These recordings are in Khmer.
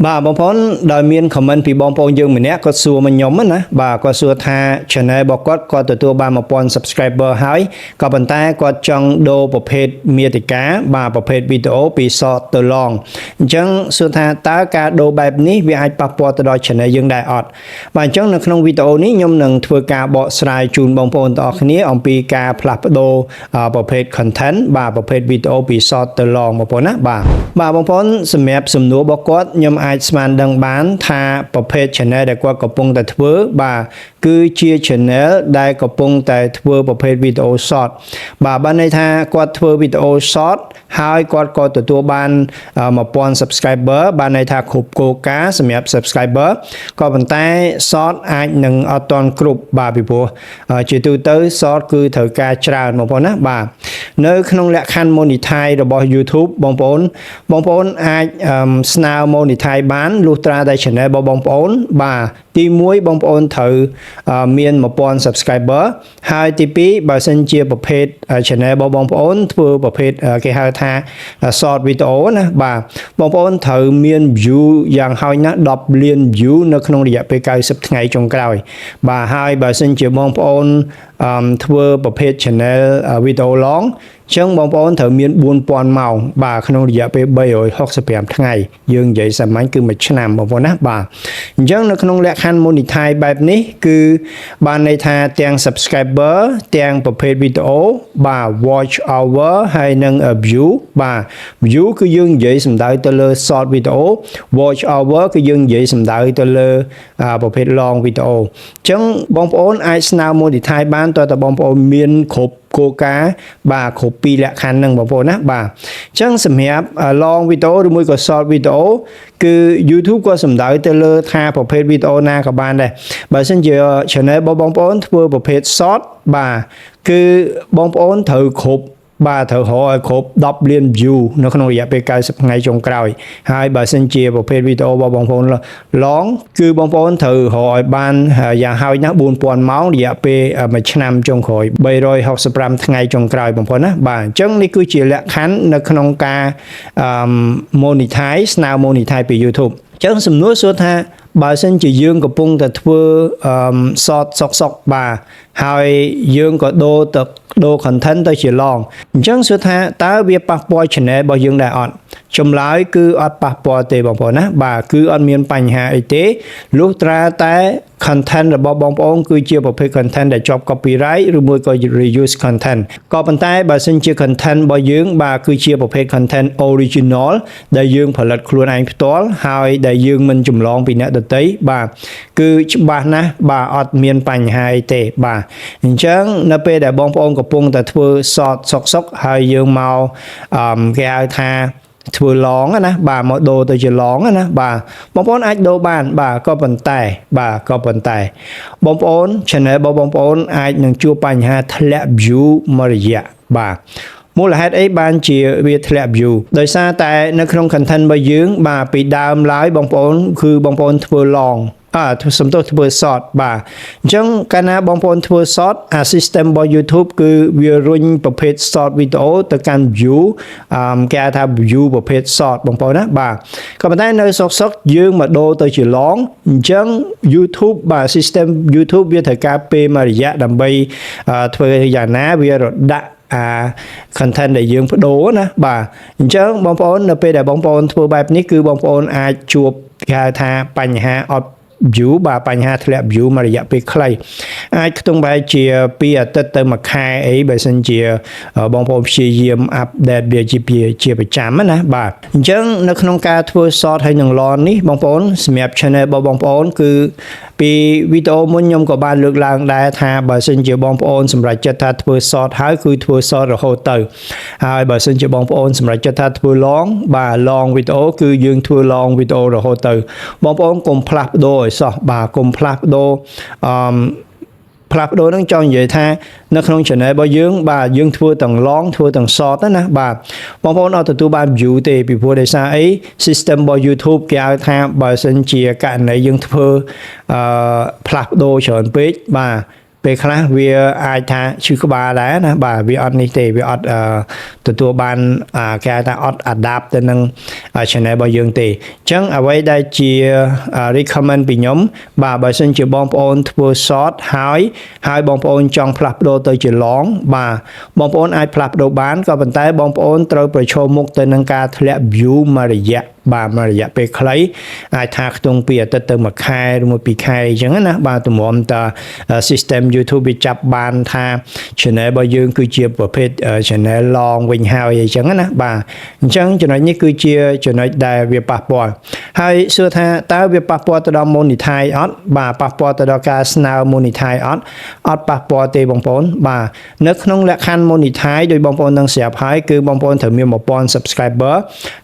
បាទបងប្អូនដោយមាន comment ពីបងប្អូនយើងម្នាក់គាត់សួរមកខ្ញុំណាបាទគាត់សួរថា channel របស់គាត់គាត់ទទួលបាន1000 subscriber ហើយក៏ប៉ុន្តែគាត់ចង់ដូរប្រភេទមាតិកាបាទប្រភេទវីដេអូពី short ទៅ long អញ្ចឹងសួរថាតើការដូរបែបនេះវាអាចប៉ះពាល់ទៅដល់ channel យើងដែរអត់បាទអញ្ចឹងនៅក្នុងវីដេអូនេះខ្ញុំនឹងធ្វើការបកស្រាយជូនបងប្អូនទាំងអស់គ្នាអំពីការផ្លាស់ប្ដូរប្រភេទ content បាទប្រភេទវីដេអូពី short ទៅ long បងប្អូនណាបាទបាទបងប្អូនសម្រាប់សំណួររបស់គាត់ខ្ញុំអាចស្មានដឹងបានថាប្រភេទ channel ដែលគាត់កំពុងតែធ្វើបាទគឺជា channel ដែលកំពុងតែធ្វើប្រភេទវីដេអូ short បាទបានន័យថាគាត់ធ្វើវីដេអូ short ហើយគាត់ក៏ទទួលបាន1000 subscriber បានន័យថាគ្រប់គោលការណ៍សម្រាប់ subscriber ក៏ប៉ុន្តែ short អាចនឹងអត់ទាន់គ្រប់បាទពីព្រោះជាទូទៅ short គឺត្រូវការច្រើនបងប្អូនណាបាទនៅក្នុងលក្ខខណ្ឌ monetize របស់ YouTube បងប្អូនបងប្អូនអាចស្នើ monetize បានលុះត្រាតែ channel របស់បងប្អូនបាទទី1បងប្អូនត្រូវមាន1000 subscriber ហើយទី2បើសិនជាប្រភេទ channel របស់បងប្អូនធ្វើប្រភេទគេហៅថា short video ណាបាទបងប្អូនត្រូវមាន view យ៉ាងហោចណាស់10លាន view នៅក្នុងរយៈពេល90ថ្ងៃចុងក្រោយបាទហើយបើសិនជាបងប្អូនធ្វើប្រភេទ channel video long ចឹងបងប្អូនត្រូវមាន4000ម៉ោងបាទក្នុងរយៈពេល365ថ្ងៃយើងនិយាយសាមញ្ញគឺមួយឆ្នាំបងប្អូនណាបាទអញ្ចឹងនៅក្នុងលក្ខខណ្ឌ monetize បែបនេះគឺបានន័យថាទាំង subscriber ទាំងប្រភេទវីដេអូបាទ watch hour ហើយនិង view បាទ view គឺយើងនិយាយសំដៅទៅលើ short video watch hour គឺយើងនិយាយសំដៅទៅលើប្រភេទ long video អញ្ចឹងបងប្អូនអាចស្នើ monetize បានតើតើបងប្អូនមានគ្រប់គោលការណ៍បាទគ្រប់ពីរលក្ខខណ្ឌហ្នឹងបងប្អូនណាបាទអញ្ចឹងសម្រាប់ long video ឬមួយក៏ short video គឺ YouTube ក៏សំដៅទៅលើថាប្រភេទវីដេអូណាក៏បានដែរបើសិនជា channel របស់បងប្អូនធ្វើប្រភេទ short បាទគឺបងប្អូនត្រូវគ្រប់បាទត្រូវរកឲ្យគ្រប់10លាន view នៅក្នុងរយៈពេល90ថ្ងៃចុងក្រោយហើយបើសិនជាប្រភេទវីដេអូរបស់បងប្អូន long គឺបងប្អូនត្រូវរកឲ្យបានយ៉ាងហោចណាស់4000ម៉ោងរយៈពេល1ឆ្នាំចុងក្រោយ365ថ្ងៃចុងក្រោយបងប្អូនណាបាទអញ្ចឹងនេះគឺជាលក្ខខណ្ឌនៅក្នុងការអឺ monetize ស្នើ monetize ពី YouTube អញ្ចឹងសំណួរសួរថាបើសិនជាយើងកំពុងតែធ្វើអឺ short សុកសុកបាទហើយយើងក៏ដូរទៅដូរ content ទៅជា long អញ្ចឹងសួរថាតើវាប៉ះពាល់ channel របស់យើងដែរអត់ចម្លើយគឺអត់ប៉ះពាល់ទេបងប្អូនណាបាទគឺអត់មានបញ្ហាអីទេលុះត្រាតែ content របស់បងប្អូនគឺជាប្រភេទ content ដែលជាប់ copyright ឬមួយក៏ reuse content ក៏ប៉ុន្តែបើសិនជា content របស់យើងបាទគឺជាប្រភេទ content original ដែលយើងផលិតខ្លួនឯងផ្ទាល់ហើយដែលយើងមិនចម្លងពីអ្នកដទៃបាទគឺច្បាស់ណាស់បាទអត់មានបញ្ហាអីទេបាទអញ្ចឹងនៅពេលដែលបងប្អូនកំពុងតែធ្វើ short សុកសុកហើយយើងមកអឺគេហៅថាធ្វើ long ណាបាទមកដូរទៅជា long ណាបាទបងប្អូនអាចដូរបានបាទក៏ប៉ុន្តែបាទក៏ប៉ុន្តែបងប្អូន channel របស់បងប្អូនអាចនឹងជួបបញ្ហាធ្លាក់ view មួយរយៈបាទមូលហេតុអីបានជាវាធ្លាក់ view ដោយសារតែនៅក្នុង content របស់យើងបាទពីដើមឡើយបងប្អូនគឺបងប្អូនធ្វើ long អើសំទោសធ្វើ short បាទអញ្ចឹងកាលណាបងប្អូនធ្វើ short អា system របស់ YouTube គឺវារុញប្រភេទ short video ទៅកាន់ view អឺគេហៅថា view ប្រភេទ short បងប្អូនណាបាទក៏ប៉ុន្តែនៅសុកសុកយើងមកដូរទៅជា long អញ្ចឹង YouTube បាទ system YouTube វាត្រូវការពេលមួយរយៈដើម្បីធ្វើយ៉ាងណាវារដាក់អា content ដែលយើងបដូរណាបាទអញ្ចឹងបងប្អូននៅពេលដែលបងប្អូនធ្វើបែបនេះគឺបងប្អូនអាចជួបគេហៅថាបញ្ហាអត់ view បាទបញ្ហាធ្លាក់ view មួយរយៈពេលខ្លីអាចខ្ទង់ប្រហែលជា2អាទិត្យទៅមួយខែអីបើសិនជាបងប្អូនព្យាយាម update វាជាជាប្រចាំណាបាទអញ្ចឹងនៅក្នុងការធ្វើ short ហើយនឹង long នេះបងប្អូនសម្រាប់ channel របស់បងប្អូនគឺពីវីដេអូមុនខ្ញុំក៏បានលើកឡើងដែរថាបើសិនជាបងប្អូនសម្រេចចិត្តថាធ្វើ short ហើយគឺធ្វើ short រហូតទៅហើយបើសិនជាបងប្អូនសម្រេចចិត្តថាធ្វើ long បាទ long វីដេអូគឺយើងធ្វើ long វីដេអូរហូតទៅបងប្អូនកុំផ្លាស់ប្ដូរឲ្យសោះបាទកុំផ្លាស់ប្ដូរអឺផ្លាស់ប្ដូរហ្នឹងចង់និយាយថានៅក្នុង channel របស់យើងបាទយើងធ្វើទាំង long ធ្វើទាំង short ណាបាទបងប្អូនអត់ទទួលបាន view ទេពីព្រោះដោយសារអី system របស់ YouTube គេឲ្យថាបើសិនជាករណីយើងធ្វើអឺផ្លាស់ប្ដូរច្រើនពេកបាទ ពេលខ្លះវាអាចថាឈឺក្បាលដែរណាបាទវាអត់នេះទេវាអត់អឺទទួលបានអាគេហៅថាអត់ adapt ទៅនឹង channel របស់យើងទេអញ្ចឹងអ្វីដែលជា recommend ពីខ្ញុំបាទបើសិនជាបងប្អូនធ្វើ short ហើយហើយបងប្អូនចង់ផ្លាស់ប្ដូរទៅជា long បាទបងប្អូនអាចផ្លាស់ប្ដូរបានក៏ប៉ុន្តែបងប្អូនត្រូវប្រឈមមុខទៅនឹងការធ្លាក់ view មួយរយៈបាទមួយរយៈពេលខ្លីអាចថាខ្ទង់ពីអាទិត្យទៅមួយខែឬមួយពីរខែអញ្ចឹងណាបាទទម្រាំត system YouTube វាចាប់បានថា channel របស់យើងគឺជាប្រភេទ channel long វិញហើយអញ្ចឹងណាបាទអញ្ចឹងចំណុចនេះគឺជាចំណុចដែលវាប៉ះពាល់ហើយសួរថាតើវាប៉ះពាល់ទៅដល់ monetize អត់បាទប៉ះពាល់ទៅដល់ការស្នើ monetize អត់អត់ប៉ះពាល់ទេបងប្អូនបាទនៅក្នុងលក្ខខណ្ឌ monetize ដោយបងប្អូននឹងស្រាប់ហើយគឺបងប្អូនត្រូវមាន1000 subscriber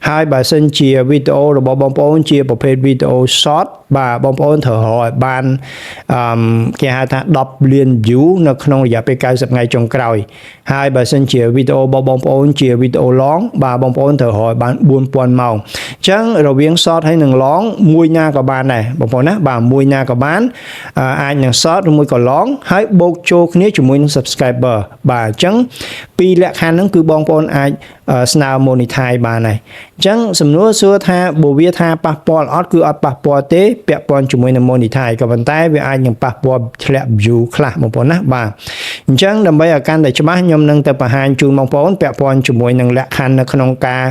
ហើយបើសិនជាវីដេអូរបស់បងប្អូនជាប្រភេទវីដេអូ short បាទបងប្អូនត្រូវរកឲ្យបានអឺគេហៅថា10លាន view នៅក្នុងរយៈពេល90ថ្ងៃចុងក្រោយហើយបើសិនជាវីដេអូរបស់បងប្អូនជាវីដេអូ long បាទបងប្អូនត្រូវរកឲ្យបាន4000ម៉ោងអញ្ចឹងរវាង short ហើយនិង long មួយណាក៏បានដែរបងប្អូនណាបាទមួយណាក៏បានអាចនឹង short ឬមួយក៏ long ហើយបូកចូលគ្នាជាមួយនឹង subscriber បាទអញ្ចឹងពីរលក្ខខណ្ឌហ្នឹងគឺបងប្អូនអាចស្នើ monetize បានហើយអញ្ចឹងសំណួរសួរថាបើវាថាប៉ះពាល់អត់គឺអត់ប៉ះពាល់ទេពាក់ព័ន្ធជាមួយនឹង monetize ក៏ប៉ុន្តែវាអាចនឹងប៉ះពាល់ធ្លាក់ view ខ្លះបងប្អូនណាបាទអញ្ចឹងដើម្បីឲ្យកាន់តែច្បាស់ខ្ញុំនឹងទៅបង្ហាញជូនបងប្អូនពាក់ព័ន្ធជាមួយនឹងលក្ខខណ្ឌនៅក្នុងការ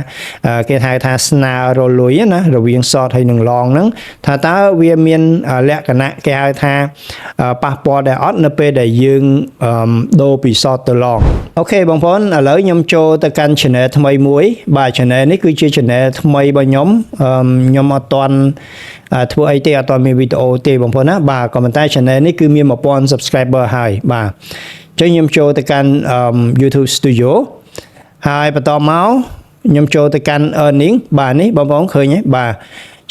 គេហៅថាស្នើរលុយណារវាង short ហើយនិង long ហ្នឹងថាតើវាមានលក្ខណៈគេហៅថាប៉ះពាល់ដែរអត់នៅពេលដែលយើងដូរពី short ទៅ long OK បងប្អូនឥឡូវខ្ញុំចូលទៅកាន់ channel ថ្មីមួយបាទ channel នេះគឺជា channel ថ្មីរបស់ខ្ញុំខ្ញុំអត់ទាន់ធ្វើអីទេអត់ទាន់មានវីដេអូទេបងប្អូនណាបាទក៏ប៉ុន្តែ channel នេះគឺមាន1000 subscriber ហើយបាទអញ្ចឹងខ្ញុំចូលទៅកាន់ YouTube Studio ហើយបន្តមកខ្ញុំចូលទៅកាន់ earning បាទនេះបងប្អូនឃើញទេបាទ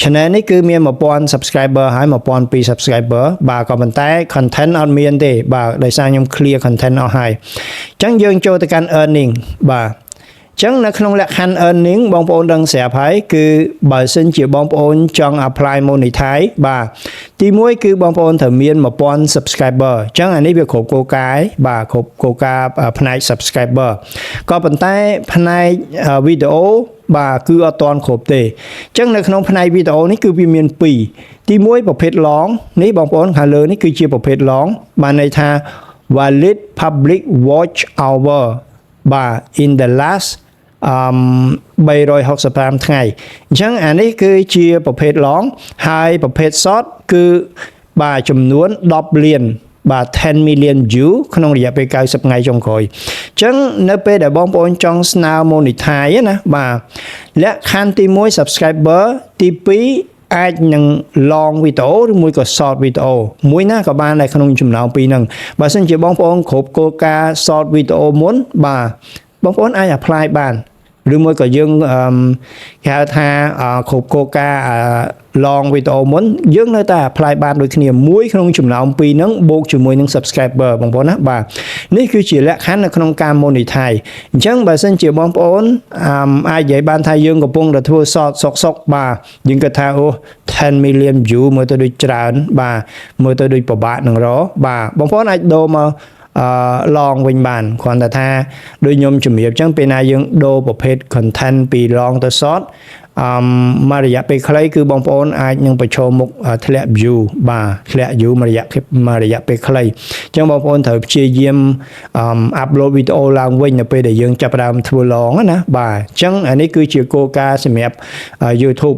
channel នេះគឺមាន1000 subscriber ហើយ1002 subscriber បាទក៏ប៉ុន្តែ content អត់មានទេបាទដោយសារខ្ញុំ clear content អស់ហើយអញ្ចឹងយើងចូលទៅកាន់ earning បាទចឹងនៅក្នុងលក្ខខណ្ឌ earning បងប្អូនដឹងស្រាប់ហើយគឺបើសិនជាបងប្អូនចង់ apply monetize បាទទី1គឺបងប្អូនត្រូវមាន1000 subscriber អញ្ចឹងអានេះវាគ្រប់គោលការណ៍បាទគ្រប់គោលការណ៍ផ្នែក subscriber ក៏ប៉ុន្តែផ្នែកវីដេអូបាទគឺអត់ទាន់គ្រប់ទេអញ្ចឹងនៅក្នុងផ្នែកវីដេអូនេះគឺវាមាន2ទី1ប្រភេទ long នេះបងប្អូនខាងលើនេះគឺជាប្រភេទ long បានន័យថា valid public watch hour បាទ in the last 365ថ្ងៃអញ្ចឹងអានេះគឺជាប្រភេទ long ហើយប្រភេទ short គឺបាទចំនួន10លានបាទ10 million view ក្នុងរយៈពេល90ថ្ងៃចុងក្រោយអញ្ចឹងនៅពេលដែលបងប្អូនចង់ស្នើ monetize ណាបាទលក្ខខណ្ឌទី1 subscriber ទី2អាចនឹង long វីដេអូឬមួយក៏ short វីដេអូមួយណាក៏បានដែរក្នុងចំណោមពីរហ្នឹងបើសិនជាបងប្អូនគ្រប់គោលការណ៍ short វីដេអូមុនបាទបងប្អូនអាច apply បានឬមួយក៏យើងគេហៅថាគ្រប់គោលការណ៍ long វីដេអូមុនយើងនៅតែ apply បានដូចគ្នាមួយក្នុងចំណោមពីរហ្នឹងបូកជាមួយនឹង subscriber បងប្អូនណាបាទនេះគឺជាលក្ខខណ្ឌនៅក្នុងការ monetize អញ្ចឹងបើសិនជាបងប្អូនអាចនិយាយបានថាយើងកំពុងតែធ្វើ short សុកសុកបាទយើងគិតថាអូ10 million view មើលទៅដូចច្រើនបាទមើលទៅដូចពិបាកនឹងរកបាទបងប្អូនអាចដូរមកអឺ long វិញបានគ្រាន់តែថាដូចខ្ញុំជំរាបអញ្ចឹងពេលណាយើងដូរប្រភេទ content ពី long ទៅ short អឺមួយរយៈពេលខ្លីគឺបងប្អូនអាចនឹងប្រឈមមុខធ្លាក់ view បាទធ្លាក់ view មួយរយៈពេលខ្លីអញ្ចឹងបងប្អូនត្រូវព្យាយាមអឺ upload វីដេអូឡើងវិញនៅពេលដែលយើងចាប់ផ្ដើមធ្វើ long ណាបាទអញ្ចឹងអានេះគឺជាគោលការណ៍សម្រាប់ YouTube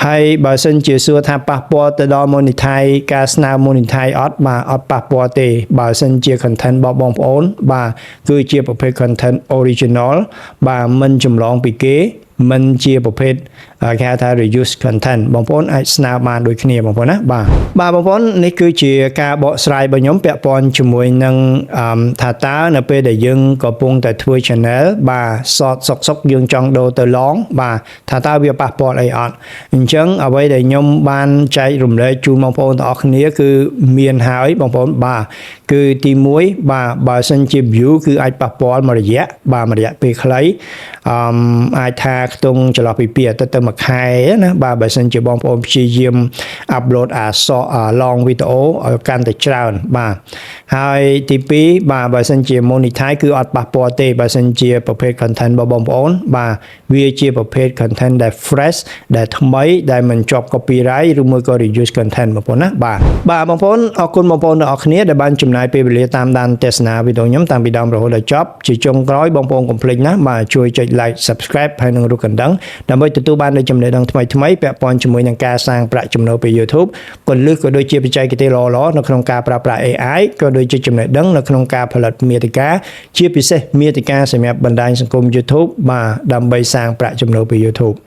ហើយបើសិនជាសួរថាប៉ះពាល់ទៅដល់ monetize ការស្នើ monetize អត់បាទអត់ប៉ះពាល់ទេបើសិនជា content របស់បងប្អូនបាទគឺជាប្រភេទ content original បាទមិនចម្លងពីគេមិនជាប្រភេទគេហៅថា reuse content បងប្អូនអាចស្នើបានដូចគ្នាបងប្អូនណាបាទបាទបងប្អូននេះគឺជាការបកស្រាយរបស់ខ្ញុំពាក់ព័ន្ធជាមួយនឹងថាតើនៅពេលដែលយើងកំពុងតែធ្វើ channel បាទ short សុកសុកយើងចង់ដូរទៅ long បាទថាតើវាប៉ះពាល់អីអត់អញ្ចឹងអ្វីដែលខ្ញុំបានចែករំលែកជូនបងប្អូនទាំងអស់គ្នាគឺមានហើយបងប្អូនបាទ គឺទី1បាទបើសិនជា view គឺអាចប៉ះពាល់មួយរយៈបាទមួយរយៈពេលខ្លីអឺមអាចថាខ្ទង់ចន្លោះពី2អាទិត្យទៅមួយខែណាបាទបើសិនជាបងប្អូនព្យាយាម upload អាសអា long video ឲ្យកាន់តែច្រើនបាទហើយទី2បាទបើសិនជា monetize គឺអត់ប៉ះពាល់ទេបើសិនជាប្រភេទ content របស់បងប្អូនបាទវាជាប្រភេទ content ដែល fresh ដែលថ្មីដែលមិនជាប់ copyright ឬមួយក៏ reuse content បងប្អូនណាបាទបាទបងប្អូនអរគុណបងប្អូនទាំងអស់គ្នាដែលបានចំណាយពេលវេលាតាមដានទស្សនាវីដេអូខ្ញុំតាំងពីដើមរហូតដល់ចប់ជាចុងក្រោយបងប្អូនកុំភ្លេចណាបាទជួយចុច like subscribe ហើយនិងរូបកណ្ដឹងដើម្បីទទួលបាននូវចំណេះដឹងថ្មីៗពាក់ព័ន្ធជាមួយនឹងការសាងប្រាក់ចំណូលពី YouTube គន្លឹះក៏ដូចជាបច្ចេកទេសល្អៗនៅក្នុងការប្រើប្រាស់ AI ក៏ដូចជាចំណេះដឹងនៅក្នុងការផលិតមាតិកាជាពិសេសមាតិកាសម្រាប់បណ្ដាញសង្គម YouTube បាទដើម្បីសាងប្រាក់ចំណូលពី YouTube។